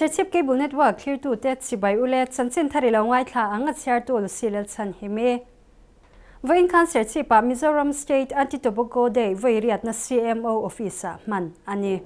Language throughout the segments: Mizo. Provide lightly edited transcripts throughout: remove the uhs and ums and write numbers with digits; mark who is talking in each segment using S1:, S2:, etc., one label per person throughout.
S1: Serchhip Cable Network thlirtute chibai ule chanchin thar i lo ngaithla ang a chhiartu Lucy Lalchhanhimi. Vawiin khan Serchhip-ah Mizoram State Anti-Tobacco Day vawi riatna CMO Office-ah hman a ni.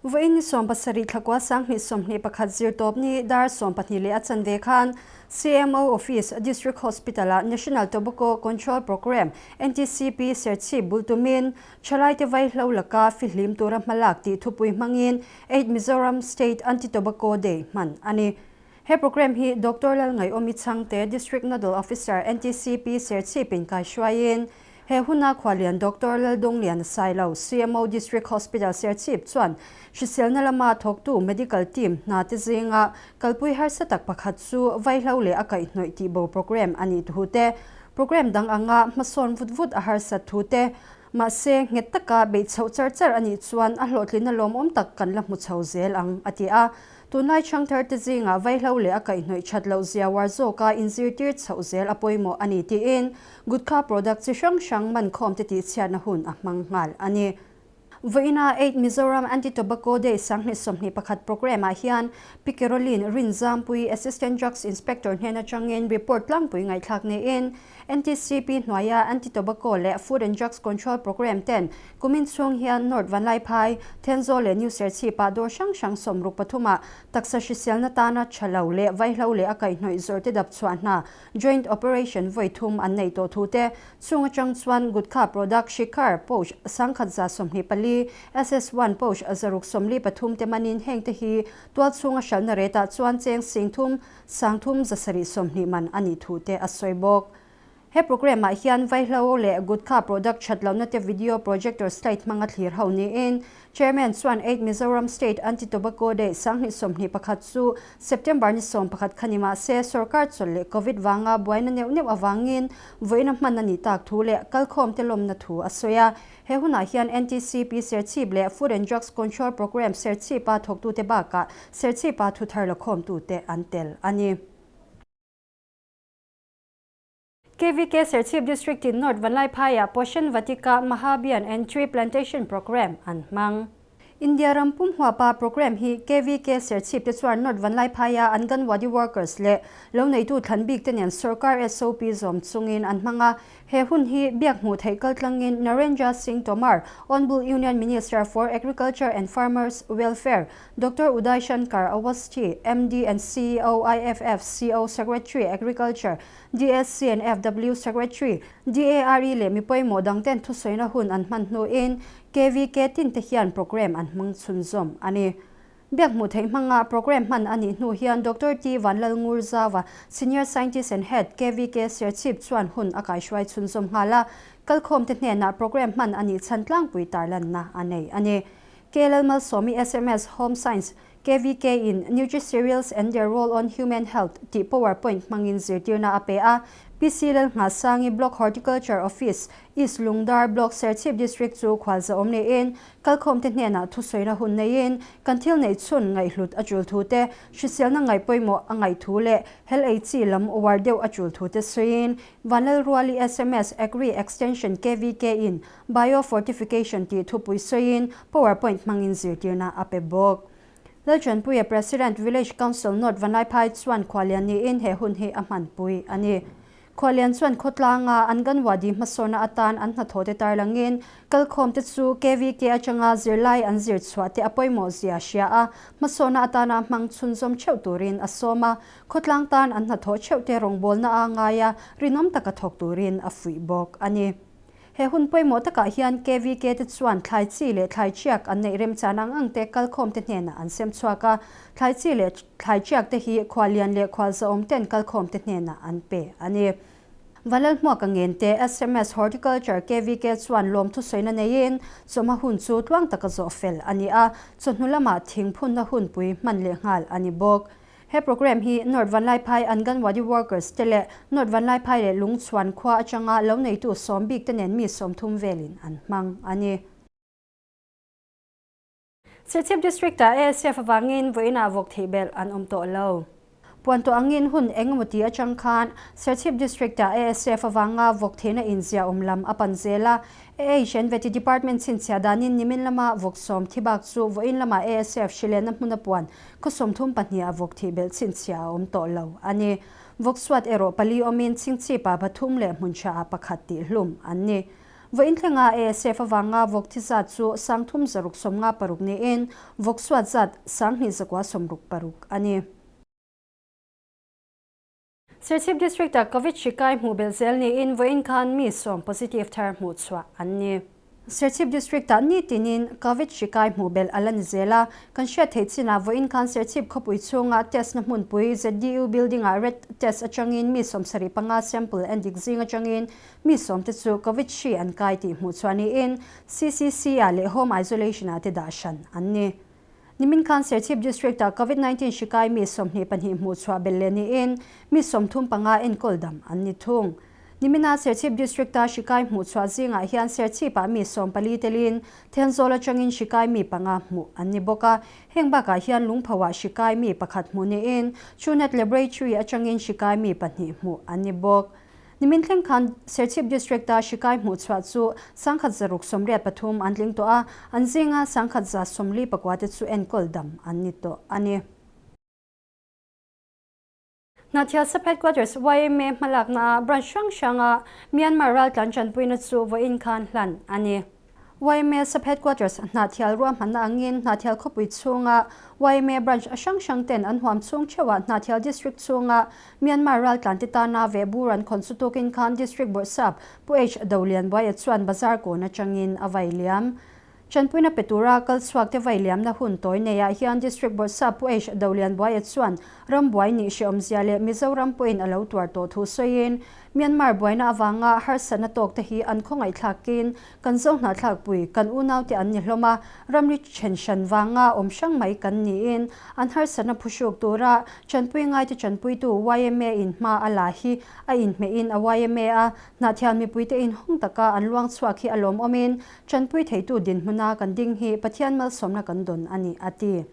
S1: Vawiin ni 70 thlakua 2021 zirtawp ni dar 12 leh a chanve khan CMO Office, District Hospital-ah National Tobacco Control Programme, NTCP, Serchhip bul tumin Thalaite vaihlo laka fihlim tura hmalak tih thupui hmangin Eight Mizoram State Anti-Tobacco Day hman a ni. He programme hi Doctor Lalngaiawmi Chhangte, District Nodal Officer, NTCP, Serchhip in kaihruaiin he huna khualian Doctor Laldongliana Sailo, CMO District Hospital Serchhip chuan hriselna lama thawktu medical team hna te zinga kalpui harsa tak pakhat chu vaihlo leh a kaihhnawih tihbo programme a nih thu te, programme dang anga hmasawn vut vut a harsat thu te, Mahse, nghet taka beih chhoh char char a nih chuan a hlawhtlinna lawmawm tak kan la hmu chho zel ang, a ti a. Tunlai chhangthar te zingah vaihlo leh a kaihhnawih that loh zia uar zawka inzirtir chhoh zel a pawimawh a ni tiin Gutkha product chi hrang hrang mankhawm te tihchhiatna hun a hmang nghal a ni. Vawiina Eight Mizoram Anti-Tobacco Day 2021 programme-ah hian Pi Caroline Rinzampui, Assistant Drugs Inspector hnen atangin report tlangpui ngaihthlak niin NTCP hnuaia Anti-Tobacco leh Food and Drugs Control Programme ten kumin chhung hian North Vanlaiphai, Thenzawl leh New Serchhip-ah dawr hrang hrang 63 ah taksa hriselna tana tha lo leh vaihlo leh a kaihhnawih zawr te dap chhuah hna Joint Operation vawi thum an neih tawh thu te chung atang chuan Gutkha Product Shikhar Pouch 1124, SS one Pouch 643 te manin heng te hi tual chhunga hralhna retah chuan cheng sing thum 3720 man a nih thu te a sawi bawk. He programme ah hian vaihlo leh Gutkha product that lohna te video projector slide hmanga thlir ho niin Chairman chuan Eight Mizoram State Anti-Tobacco Day 2021 chu September ni 11 kha ni mahse sorkar chawlh leh Covid vanga buaina neuh neuh avangin vawiina hman a nih tak thu leh kalkhawm te lawmna thu a sawi a. He hunah hian NTCP Serchhip leh Food and Drugs Control Programme Serchhipa thawktute bakah Serchhipa thuthar lakhawmtute an tel a ni. KVK Serchhip District in North Vanlaiphaiah Poshan Vatika Mahabhiyan and Tree Plantation Programme an hmang. India ram pum huapa programme hi KVK Serchhip te chuan North Vanlaiphaiah Anganwadi workers leh lo neitu thlan bik te nen sorkar SOP zawm chungin an hmang a. He hun hi biak hmuh theih kaltlangin Narendra Singh Tomar, Honourable Union Minister for Agriculture and Farmers Welfare, Doctor Uday Shankar Awasthi, MD and CEO IFFCO Secretary Agriculture, DSC and FW Secretary, DARE leh mi pawimawh dang ten thusawiina hun an hman hnuin KVK tin te hian programme an hmang chhunzawm a ni. Biak hmuh theih hmanga programme hman a nih hnu hian Doctor T Vanlalngurzawa, Senior Scientist and Head, KVK Serchhip chuan hun a kaihruai chhunzawm nghal a, kalkhawm te hnenah programme hman a nih chhan tlangpui tarlanna a nei a ni. K Lalmalsawmi sms Home Science, KVK in Nutri-Cereals and their role on human health tih powerpoint hmangin zirtirna a pe a. PC Lalnghasangi Block Horticulture Office, East Lungdar Block Serchhip District chu khualza awm niin kalkhawm te hnenah thusawiina hun neiin kan thil neih chhun ngaihhlut a tul thu te, hriselna ngaih pawimawh a ngaih thu leh hel ei chi lam uar deuh a tul thu te sawiin Vanlalruali sms Agri Extension KVK in Biofortification tih thupui sawiin powerpoint hmangin zirtirna a pe bawk. Lalchanpuia President Village Council North Vanlaiphai chuan khualian niin he hun hi a hmanpui a ni. Khualian chuan khawtlanga Anganwadi hmasawna atan an hnathawh te tarlangin kalkhawm te chu KVK atanga zirlai an zir chhuah te a pawimawh zia hria a, hmasawna atana hmang chhunzawm theuh turin a sawm a, khawtlang tan an hnathawh theuh te rawngbawlna a ngai a, rinawm taka thawk turin a fuih bawk a ni. He hun pawimawh takah hian KVK te chuan thlai chi leh thlai ṭiak an neih remchan ang ang te kalkhawm te hnenah an sem chhuak a, thlai chi leh thlai ṭiak te hi khuallian leh khualzawm ten kalkhawm te hnenah an pe a ni. Valalhmuaka ngen te sms Horticulture KVK chuan lawmthu sawina neiin chawhma hun chu tluang taka zawh fel a ni a, chawhnu lamah thingphunna hunpui hman leh nghal a ni bawk. He programme hi North Vanlaiphai Anganwadi Workers te leh North Vanlaiphai leh Lungchhuan khua atanga lo neitu sawm bik te nen mi 30 velin an hmang a ni. Serchhip District-ah ASF avangin vawiinah vawk theih belh an awm tawh lo. Puan tawh angin hun engemawti atang khan Serchhip District-ah ASF avanga vawk theihna inziahawm lam a pan zel a. AHN Vety Department chhinchhiah danin nimin lama vawk sawm thi bak chu vawiin lama ASF hrilenna hmuna puan khaw 32 ah vawk thih belh chhinchhiah a awm tawh lo a ni. Vawk suat erawh pali awmin chingchhipa pathum leh hmun tha ah pakhat tih hlum an ni. Vawiin thlenga ASF avanga vawk thi zat chu 3656 niin vawk suat zat 2166 a ni. Serchhip District-ah Covid hri kai hmuh belh zel niin vawiin khan mi sawm positive thar hmuh chhuah an ni. Serchhip District-ah nitinin Covid hri kai hmuh belh a la ni zel a, kan hriat theih chinah vawiin khan Serchhip khawpui chhunga test na hmunpui ZDU building-ah red test atangin mi 75 sample en dik zing atangin mi sawm te chu Covid hri an kai tih hmuh chhuah niin CCC-ah leh home isolation-ah te dah hran an ni. Nimin khan Serchhip District-ah Covid-19 hri kai mi 22 hmuh chhuah belh leh niin mi 35 enkawl dam an ni thung. Nimina Serchhip District-a hri kai hmuh chhuah zingah hian Serchhip-ah mi 14 telin Thenzawl atangin hri kai mi panga hmuh an ni bawk a. Heng bakah hian Lungphoah hri kai mi pakhat hmuh niin Truenat Laboratory atangin hri kai mi pahnih hmuh an ni bawk. Nimin thleng khan Serchhip District-a hri kai hmuh chhuah chu 1683 an tling tawh a, an zinga 1144 te chu enkawl dam an ni tawh a ni. Hnahthial Sub Headquarters YMA hmalakna branch hrang hranga Myanmar raltlan tanpuina chu vawiin khan hlan a ni. YMA Sub Headquarters Hnahthial ruahmanna angin Hnahthial khawpui chhunga YMA branch hrang hrang ten an huam chhung theuhah Hnahthial District chhunga Myanmar raltlan te tana ve bur an khawn chu tukin khan District Bawrhsap Pu H Dolianbuaia chuan bazar kawn atangin a vai liam. Chanpuina petura kal chhuak te vai liamna hun tawi neiah hian District Bawrhsap Pu H Dolianbuaia chuan rambuai ni hreawm zia leh Mizoram pawhin a lo tuar tawh thu sawiin Myanmar buaina awanga harsatna tawk te hi an khawngaih thlakin kan zo hna thlak pui kan unau te an ni hlawm a, ramri then hran wanga awm hrang mai kan niin an harsatna phuhruk tura chanpui ngai te chanpuitu YMA in hma a la hi a inhmehin a YMA a Hnahthial mipui te in hawng taka an luang chhuak hi a lawm awmin chanpui theitu dinhmuna kan ding hi Pathian malsawmna kan dawn a ni a ti.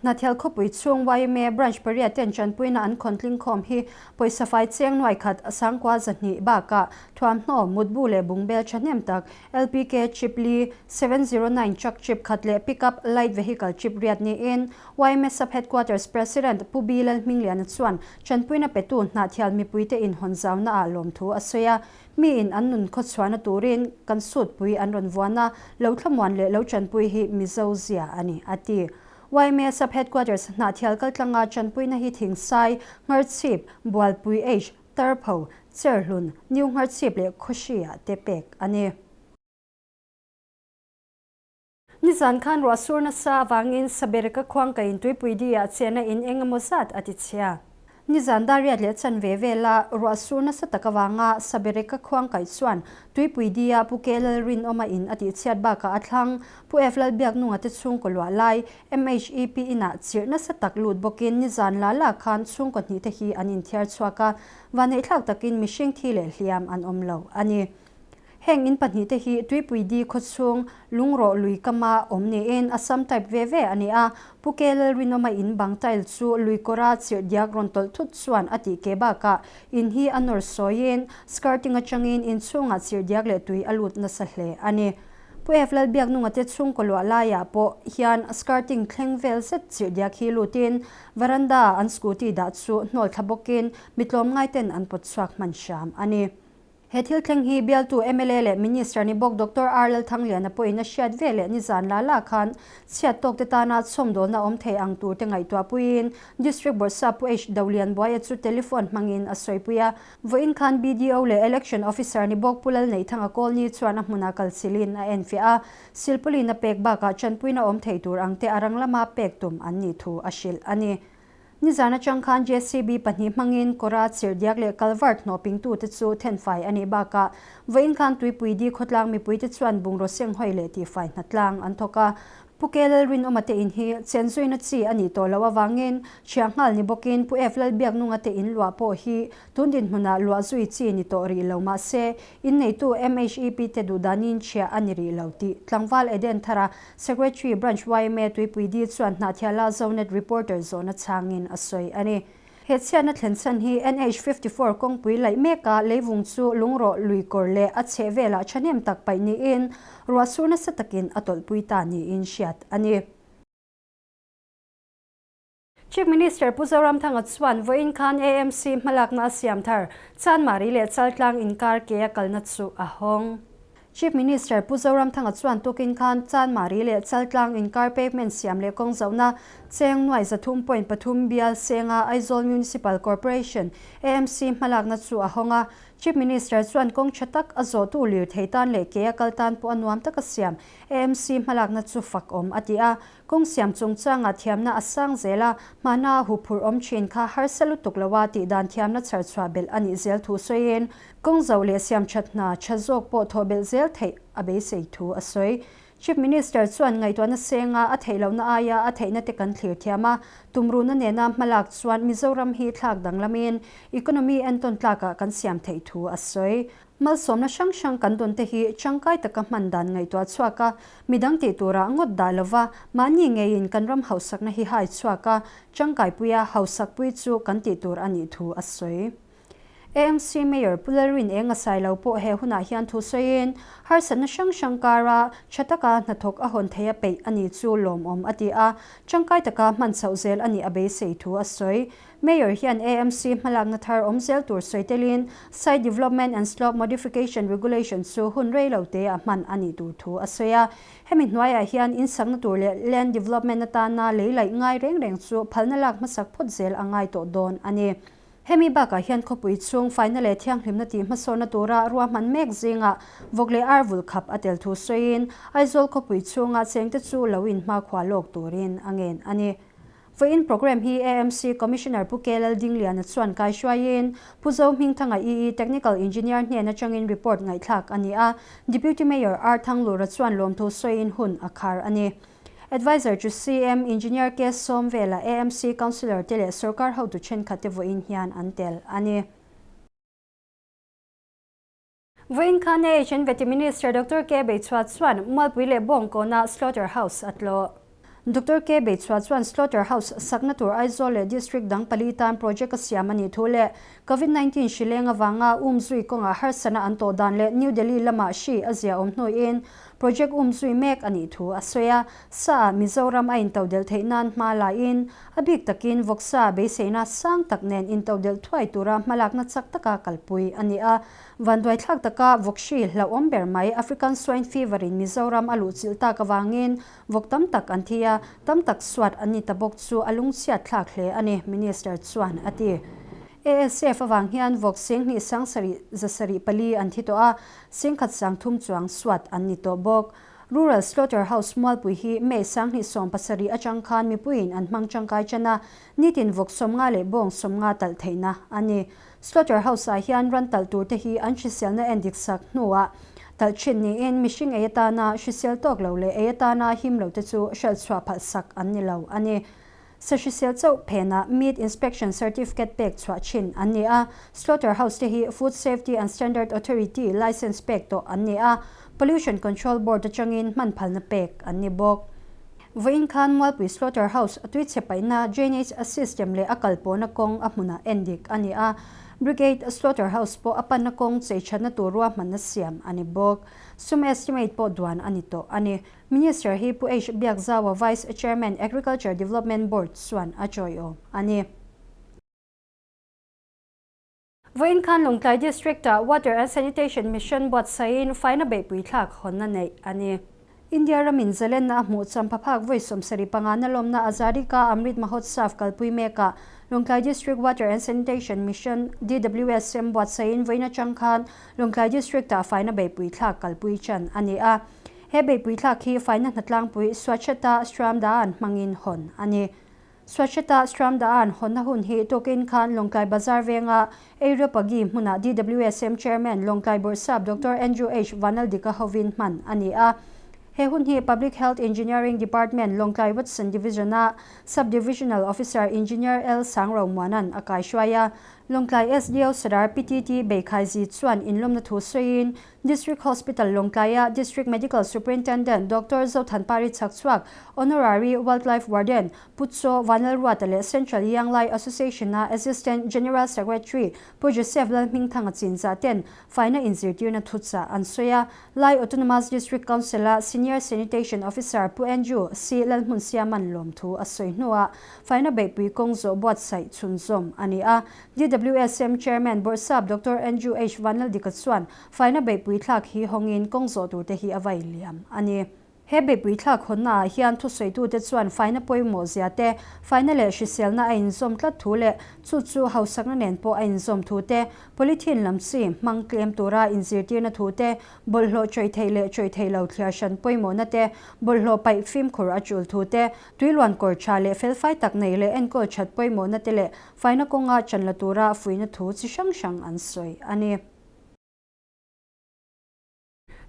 S1: Hnahthial khawpui chhung YMA branch pariat ten chanpuina an khawntling khawm hi pawisa fai cheng nuai khat sangkua zahnih bakah thuamhnaw mutbu leh bungbel thahnem tak LPK chip li 709 truck chip khat leh pickup light vehicle chip riat niin YMA Sub Headquarters President Pu B Lalhmingliana chuan chanpuina petu Hnahthial mipui te in hawn zauna ah lawmthu a sawi a, mi in an nun khaw chhuahna turin kan sutpui an rawn vuan a, lo thlamuan leh lo chanpui hi Mizo zia a ni a ti. YMA Sub Headquarters Hnahthial kaltlanga chanpuina hi Thingsai, Ngharchhip, Bualpui H, Tarpho, Cherhlun, New Ngharchhip leh Khawhri-ah te pek a ni. Nizan khan ruah sur nasa awangin Sabereka khuang ka intuipui di-ah chena in eng emaw zat a ti chhia. Nizan dariat leh chan ve vela ruah sur nasa tak awanga Sabereka khuang kai chuan tuipui di-ah Pu K Lalrin awma in a tih chhiat bakah a thlang Pu F Lalbiak nunga te chhungkaw luah lai MHEP inah chirh nasa tak lut bawkin nizan la la khan chhungkaw hnih te hi an inthiar chhuak a, vanneih thlak takin mihring thi leh hliam an awm lo a ni. Heng in pahnih te hi tuipui di khaw chhung lungrawh lui kama awm niin Assam type ve ve a ni a, Pu K Lalrinawma in bang tile chu lui kawra chirh diak rawn tawlh thut chuan a tih ke bakah in hi a nawr sawiin skirting atangin in chhungah chirh diak leh tui a lut nasa hle a ni. Pu F Lalbiaknunga te chhungkaw luah laiah pawh hian skirting thleng vel zet chirh diak hi lutin veranda an scooty dah chu hnawl thla bawkin mitlawm ngaiten an pawt chhuak hman hram a ni. He thil thleng hi bialtu MLA leh Minister ni bawk Doctor R Lalthangliana pawhin a hriat ve leh nizan la la khan chhiat tawk te tana chhawmdawlna awm thei ang tur te ngaihtuah puiin District Bawrhsap Pu H Dolianbuaia chu telephone hmangin a sawipui a. Vawiin khan BDO leh Election Officer ni bawk Pu Lalneihthanga Kawlni chuan a hmunah kalchilhin a enfiah a, silpawlin a pek bakah tanpuina awm thei tur ang te a rang lama pek tum an nih thu a hrilh a ni. Nizan atang khan JCB pahnih hmangin kawra chirhdiak leh culvert hnawhpingtu te chu thenfai a nih bakah vawiin khan tuipui di khawtlang mipui te chuan bungraw senghawi leh tihfai hnatlang an thawk a. Pu K Lalrinawma te in hi chenzuina chi a nih tawh loh avangin Thianghal ni bawkin Pu F Lalbiaknunga te in luah pawh hi tun dinhmunah luah zui chi ni tawh rih lo mahse in neitu MHEP te duhdanin chhiah a ni rih lo tih Tlangval Eden Thara Secretary Branch YMA Tuipui Di chuan Hnahthiala Zonet reporter zawhna changin a sawi a ni. He chhiatna thlen chhan hi NH 54 kawngpui laih meka leivung chu lungrawh lui kawr leh a chhehvelah thahnem tak paih niin ruah sur nasa takin a tawlhpui ta niin hriat a ni. Chief Minister Pu Zoramthanga chuan vawiin khan AMC hmalakna a siam thar Chanmari leh Chaltlang inkar ke a kalna chu a hawng. Chief Minister Pu Zoramthanga chuan tukin khan Chanmari leh Chaltlang inkar pavement siam leh kawng zohna cheng nuai 3.3 bial senga Aizawl Municipal Corporation, AMC, hmalakna chu a hawng a. Chief Minister chuan kawng tha tak a zawhtu lir thei tan leh ke a kal tan pawh a nuam taka siam AMC hmalakna chu fak awm a ti a. Kawng siam chungchangah thiamna a sang zel a, hmana huphurh awm thin kha harsa lutuk loa tih dan thiamna chhar chhuah belh a nih zel thu sawiin, kawng zoh leh siam that hna tha zawk pawh thawh belh zel theih a beisei thu a sawi. Chief Minister chuan ngaihtuahna senga a theih lohna aia a theihna te kan thlir thiam a, tumruhna nena hmalak chuan Mizoram hi thlak danglamin economy entawn tlakah kan siam theih thu a sawi. Malsawmna hrang hrang kan dawn te hi tangkai taka hman dan ngaihtuah chhuak a, midang tih turah ngawt dah lova mahni ngeiin kan ram hausakna hi hai chhuak a, tangkaipuia hausakpui chu kan tih tur a nih thu a sawi. AMC Mayor Pu Lalrin eng a sai lo pawh he hunah hian thu sawiin, harsatna hrang hrang kara tha taka hnathawk a hawn thei a peih a ni chu lawmawm a ti a, tangkai taka hman chhoh zel a nih a beisei thu a sawi. Mayor hian AMC hmalakna thar awm zel tur sawi telin Site Development and Slope Modification Regulation chu hun rei lo te a hman a nih tur thu a sawi a. Hemi hnuaiah hian insakna tur leh land development atana lei laih ngai reng reng chu phalna lak hmasak phawt zel a ngai tawh dawn a ni. Hemi bakah hian khawpui chhung faina leh thianghlimna tih hmasawnna tura ruahman mek zingah vawk leh ar vul khap a tel thu sawiin Aizawl khawpui chhunga chengte chu lo inhmakhua lawk turin a ngen a ni. Vawiin programme hi AMC Commissioner Pu K Laldingliana chuan kai hruaiin Pu Zo Hmingthanga EE Technical Engineer hnen atangin report ngaihthlak a ni a, Deputy Mayor R Thanglura chuan lawmthu sawiin hun a khar a ni. Adviser chu CM Engineer K Sawmvela AMC Councillor te leh sorkar hotu thenkhat te vawiin hian an tel a ni. Vawiin khan AHN Vety Minister Doctor K Beichhua chuan Mualpui leh Bawngkawna Slaughter House a tlawh. Doctor K Beichhua chuan Slaughter House sakna tur Aizawl leh District dang pali tan project a siam a nih thu leh Covid 19 hri leng avanga umzui kawngah harsatna an tawh dan leh New Delhi lamah hri a zia awm hnuin project umzui mek a nih thu a sawi a. Sa ah Mizoram a intodelh theih nan hma laiin a bik takin vawksa beiseina sang tak nen intodelh thuai tura hmalakna chak taka kalpui a ni a. Vanduaithlak taka vawk hri hlauhawm ber mai African Swine Fever in Mizoram a luhchilh tak avangin vawk tam tak an thi a, tam tak suat an ni ta bawk chu a lungchhiat thlak hle a ni, Minister chuan a ti. ASF avang hian vawk 10,000 sang sarih 104 an thi tawh a, 1,000 sang thum chuang suat an ni tawh bawk. Rural Slaughter House Mualpui hi May 2017 atang khan mipuiin an hmang tangkai tan a, nitin vawk 50 leh bawng 50 talh theihna a ni. Slaughter House ah hian ran talh tur te hi an hriselna en dik sak hnuah talh thin niin mihring ei atana hrisel tawk lo leh ei atana him lo te chu hralh chhuah phalh sak an ni lo a ni. Sa hrisel chauh phenah Meat Inspection Certificate pek chhuah thin an ni a, Slaughter House te hi Food Safety and Standard Authority licence pek tawh an ni a, Pollution Control Board atangin hman phalna pek an ni bawk. Vawiin khan Mualpui Slaughter House a tuichhe paihna drainage system leh a kalpawhna kawng a hmunah en dik a ni a, Brigade Slaughter House pawh a panna kawng cheithatna tur ruahmanna siam a ni bawk. Sum estimate pawh duan a ni tawh a ni. Minister hi Pu H Biakzaua Vice Chairman Agriculture Development Board chuan a chawiawm a ni. Vawiin khan Lawngtlai District-ah Water and Sanitation Mission buatsaihin faina beihpui thlak hawnna neih a ni. India ramin zalenna a hmuh champha phak vawi 75 na lawmna Azadi Ka Amrit Mahotsav kalpui mekah Lawngtlai District Water and Sanitation Mission, DWSM, buatsaihin vawiin atang khan Lawngtlai District-ah faina beihpui thlak kalpui chan a ni a. He beihpui thlak hi faina hnatlangpui Swachhata Shramdaan hmangin hawn a ni. Swachhata Shramdaan hawnna hun hi tukin khan Lawngtlai Bazar venga Areopagi hmunah DWSM Chairman Lawngtlai Bawrhsap Doctor Andrew H Vanaldika hovin hman a ni a. He hun hi Public Health Engineering Department Lawngtlai Watson Division-a Sub-Divisional Officer Engineer L Sangro Muanan a kai hruai a. Lawngtlai SDO Sadar PTT Beikhaizii chuan inlawmna thu sawiin District Hospital Lawngtlaia District Medical Superintendent Doctor Zothanpari Chhakchhuak, Honorary Wildlife Warden Pu Chaw Vanlalruata leh Central Young Lai Association-a Assistant General Secretary Pu Joseph Lalhmingthanga chinzah ten faina inzirtirna thuchah an sawi a. Lai Autonomous District Council-a Senior Sanitation Officer Pu Andrew C. Lalhmunsiama'n lawmthu a sawi hnuah faina beihpui kawng zawh buatsaih chhunzawm a ni a. DWSM Chairman Bawrhsap Doctor Andrew H. Vanlaldika chuan faina beihpui thlak hi hawngin kawng zawh turte hi a vai liam a ni. He beihpui thlak hawnnaah hian thusawihtute chuan faina pawimawh zia te, faina leh hriselna a inzawm tlat thu leh chu chu hausakna nen pawh a inzawm thu te, polythene lam chi hmang tlem tura inzirtirna thu te, bawlhhlawh chawih theih leh chawih theih lo thliar hran pawimawhna te, bawlhhlawh paih fimkhur a tul thu te, tuiluan kawr tha leh felfai tak neih leh enkawl that pawimawhna te leh faina kawnga chan la tura fuihna thu chi hrang hrang an sawi a ni.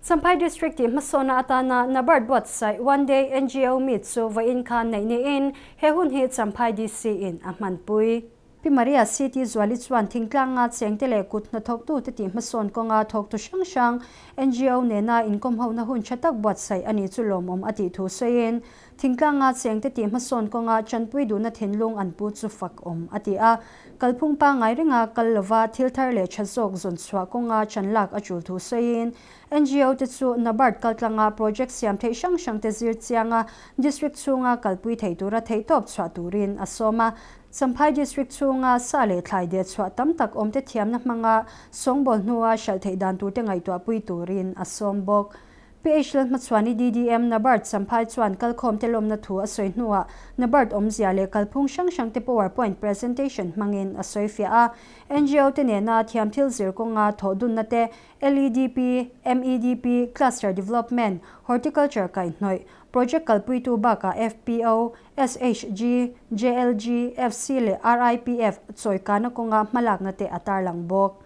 S1: Champhai District tih hmasawhna atana NABARD buatsaih One Day NGO Meet chu vawiin khan neih niin he hun hi Champhai DC in a hmanpui. Pi Maria CT Zuali chuan thingtlanga chengte leh kut hnathawktute tih hmasawn kawnga thawktu hrang hrang NGO nena inkawmhona hun tha tak buatsaih a ni chu lawmawm a tih thu sawiin Thingtlanga chengte tih hmasawn kawnga chanpui duhna thinlung an pu chu fak awm a ti a. Kalphung pangngai ringa kal lova thil thar leh tha zawk zawn chhuah kawnga chan lak a tul thu sawiin NGO te chu NABARD kaltlanga project siam theih hrang hrang te zir chianga district chhunga kalpui thei tura theihtawp chhuah turin a sawm a. Champhai district chhunga sa leh thlai deh chhuah tam tak awmte thiamna hmanga sawngbawl hnua hralh theih dan turte ngaihtuahpui turin a sawm bawk. PH Lalhmachhuani DDM NABARD Champhai chuan kalkhawmte lawmna thu a sawi hnuah NABARD awmzia leh kalphung hrang hrangte powerpoint presentation hmangin a sawi fiah a. NGO te nena thiamthil zir kawnga thawhdunna te, LEDP, MEDP, Cluster Development, Horticulture kaihhnawih, Project kalpuitu bakah FPO, SHG, JLG, FC leh RIPF chawikana kawnga hmalakna te a tarlang bawk.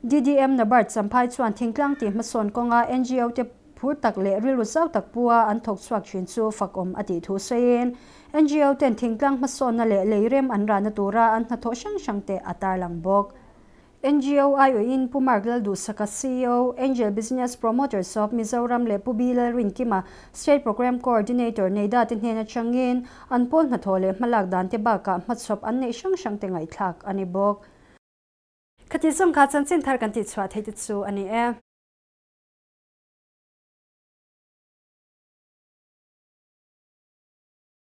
S1: DDM NABARD Champhai chuan thingtlang tih hmasawn kawnga NGO te phur tak leh rilru zau tak pua an thawk chhuak thin chu fakawm a tih thu sawiin NGO ten thingtlang hmasawnna leh leirem an rahna tura an hnathawh hrang hrang te a tarlang bawk. NGO aiawhin Pu Mark Lalduhsaka ceo, Angel Business Promoters of Mizoram leh Pu B Lalrinkima, State Programme Coordinator Neida te hnen atangin an pawl hnathawh leh hmalak dan te bakah hmachhawp an neih hrang hrang te ngaihthlak a ni bawk. Khati zawng kha chanchin thar kan tihchhuah theih te chu a ni e.